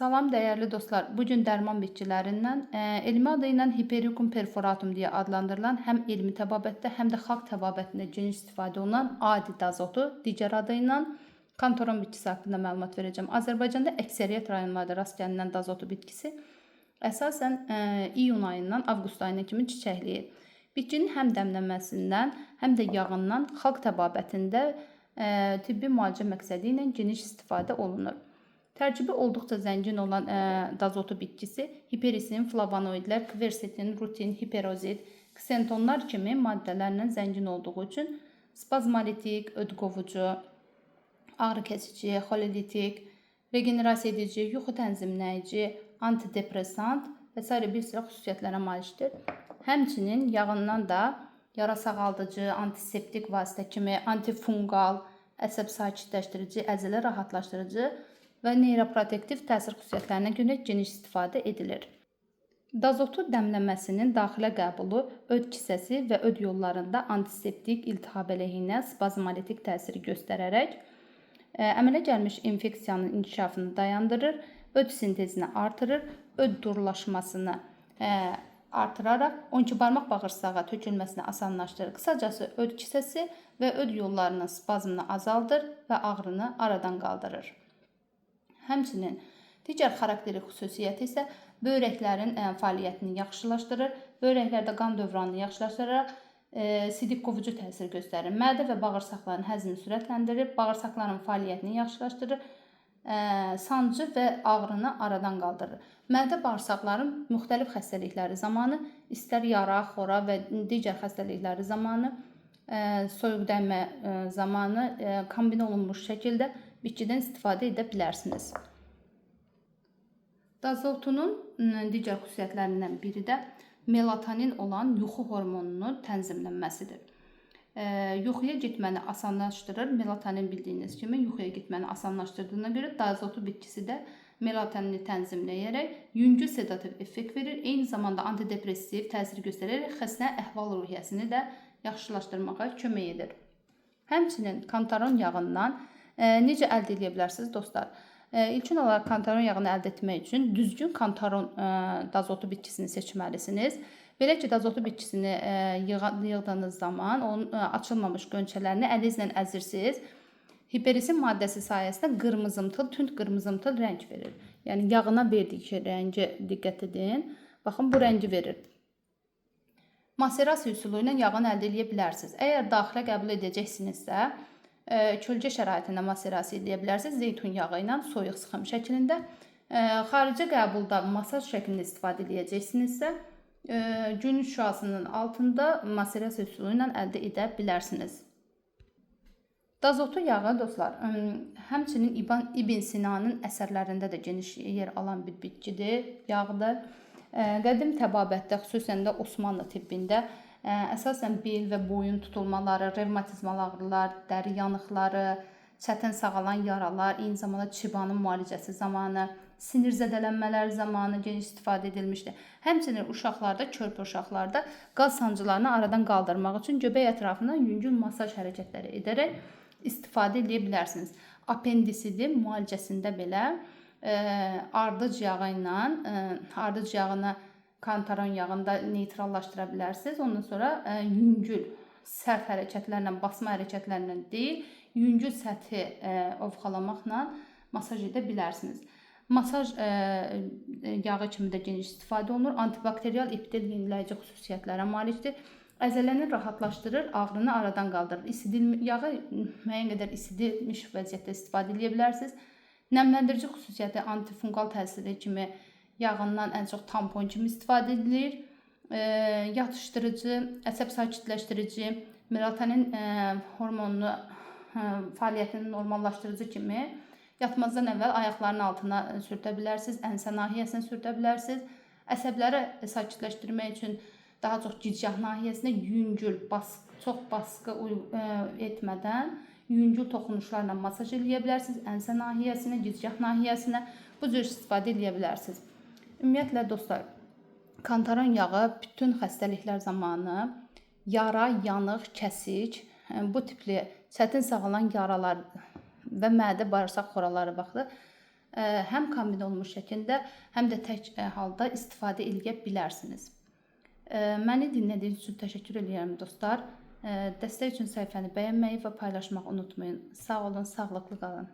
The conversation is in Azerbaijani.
Salam dəyərli dostlar. Bu gün dərman bitkilərindən elmi adı ilə Hypericum perforatum deyə adlandırılan həm elmi təbabətdə, həm də xalq təbabətində geniş istifadə olunan adi dazotu, digər adı ilə kantoron bitkisi haqqında məlumat verəcəm. Azərbaycanda əksəriyyət rayonlarda rast gəlinən dazotu bitkisi əsasən iyun ayından avqust ayına kimi çiçəkləyir. Bitkinin həm dəmlənməsindən, həm də yağından xalq təbabətində tibbi müalicə məqsədi ilə geniş istifadə olunur. Tərkibi olduqca zəngin olan dazotu bitkisi hiperisin, flavonoidlər, kversetin, rutin, hiperozid, ksentonlar kimi maddələrlə zəngin olduğu üçün spazmolitik, öd qovucu, ağrı kəsici, xolelitik, regenerasiya edici, yuxu tənzimləyici, antidepressant və sairə bir sıra xüsusiyyətlərə malikdir. Həmçinin yağından da yara sağaldıcı, antiseptik vasitə kimi antifunqal, əsəb sakitləşdirici, əzələ rahatlaşdırıcı və neyroprotektiv təsir xüsusiyyətlərinə görə geniş istifadə edilir. Dazotu dəmləməsinin daxilə qəbulu öd kisəsi və öd yollarında antiseptik, iltihab əleyhinə spazmolitik təsiri göstərərək əmələ gəlmiş infeksiyanın inkişafını dayandırır, öd sintezini artırır, öd durulaşmasını artıraraq 12 barmaq bağırsağa tökülməsini asanlaşdırır. Qısacası öd kisəsi və öd yollarının spazmını azaldır və ağrını aradan qaldırır. Həmçinin digər xarakterik xüsusiyyəti isə böyrəklərin fəaliyyətini yaxşılaşdırır. Böyrəklərdə qan dövranını yaxşılaşdıraraq sidik qovucu təsir göstərir. Mədə və bağırsaqların həzmini sürətləndirir, bağırsaqların fəaliyyətini yaxşılaşdırır, sancı və ağrını aradan qaldırır. Mədə bağırsaqların müxtəlif xəstəlikləri zamanı, istər yara, xora və digər xəstəlikləri zamanı, soyuq dəymə zamanı kombinə olunmuş şəkildə bitkidən istifadə edə bilərsiniz. Dazotunun digər xüsusiyyətlərindən biri də melatonin olan yuxu hormonunun tənzimlənməsidir. Yuxuya getməni asanlaşdırır. Melatonin bildiyiniz kimi yuxuya getməni asanlaşdırdığına görə dazotu bitkisi də melatonini tənzimləyərək yüngül sedativ effekt verir. Eyni zamanda antidepressiv təsir göstərərək xəstənin əhval-ruhiyyəsini də yaxşılaşdırmağa kömək edir. Həmçinin kantaron yağından necə əldə edə bilərsiniz dostlar? İlkin olaraq kantaron yağını əldə etmək üçün düzgün kantaron dazotu bitkisini seçməlisiniz. Belə ki, dazotu bitkisini yığdığınız zaman onun açılmamış gönçələrini əlinizlə əzirsiniz. Hiperisin maddəsi sayəsində qırmızımtıl, tünd qırmızımtıl rəng verir. Yəni yağına verdiyi rəngə diqqət edin. Baxın, bu rəngi verir. Maserasiya üsulu ilə yağını əldə edə bilərsiniz. Əgər daxilə qəbul edəcəksinizsə, kölgə şəraitində maserasiya edə bilərsiniz. Zeytun yağı ilə soyuq sıxım şəklində. Xaricə qəbulda masaj şəklində istifadə edəcəksinizsə, gün şüasının altında maserasiya üsulu ilə əldə edə bilərsiniz. Dazotu yağı dostlar, həmçinin İbn Sinanın əsərlərində də geniş yer alan bir bitkidir, yağdır. Qədim təbabətdə, xüsusən də Osmanlı tibbində əsasən bel və boyun tutulmaları, revmatizmal ağrılar, dəri yanıqları, çətin sağalan yaralar, eyni zamanda çibanın müalicəsi zamanı, sinir zədələnmələri zamanı geniş istifadə edilmişdir. Həmçinin uşaqlarda, körpə uşaqlarda qaz sancılarını aradan qaldırmaq üçün göbək ətrafına yüngül masaj hərəkətləri edərək istifadə edə bilərsiniz. Apendisitin müalicəsində belə ardıc yağı ilə, ardıc yağını kantaron yağında neytrallaşdıra bilərsiniz. Ondan sonra yüngül sərt hərəkətlərlə, basma hərəkətlərlə deyil, yüngül səthi ovxalamaqla masaj edə bilərsiniz. Masaj yağı kimi də geniş istifadə olunur. Antibakterial epitel yeniləyici xüsusiyyətlərə malikdir. Əzələni rahatlaşdırır, ağrını aradan qaldırır. Yağı müəyyən qədər isidilmiş vəziyyətdə istifadə edə bilərsiniz. Nəmləndirici xüsusiyyəti, antifunqal təsiri kimi yağından ən çox tampon kimi istifadə edilir. Yatışdırıcı, əsəb sakitləşdirici, melatonin hormonunu fəaliyyətini normallaşdırıcı kimi yatmazdan əvvəl ayaqlarının altına sürtə bilərsiniz, ənsə nahiyəsinə sürtə bilərsiniz. Əsəbləri sakitləşdirmək üçün daha çox gicgah nahiyəsinə yüngül, çox basqı etmədən yüngül toxunuşlarla masaj eləyə bilərsiniz. Ənsə nahiyəsinə, gicgah nahiyəsinə bu cür istifadə eləyə bilərsiniz. Ümumiyyətlə dostlar, kantaron yağı bütün xəstəliklər zamanı yara, yanıq, kəsik, bu tipli çətin sağalan yaralar və mədə bağırsaq xoraları vaxtı Həm kombin olmuş şəklində, həm də tək halda istifadə eləyə bilərsiniz. Məni dinlədiyiniz üçün təşəkkür edirəm dostlar. Dəstək üçün səhifəni bəyənməyi və paylaşmağı unutmayın. Sağ olun, sağlıqlı qalın.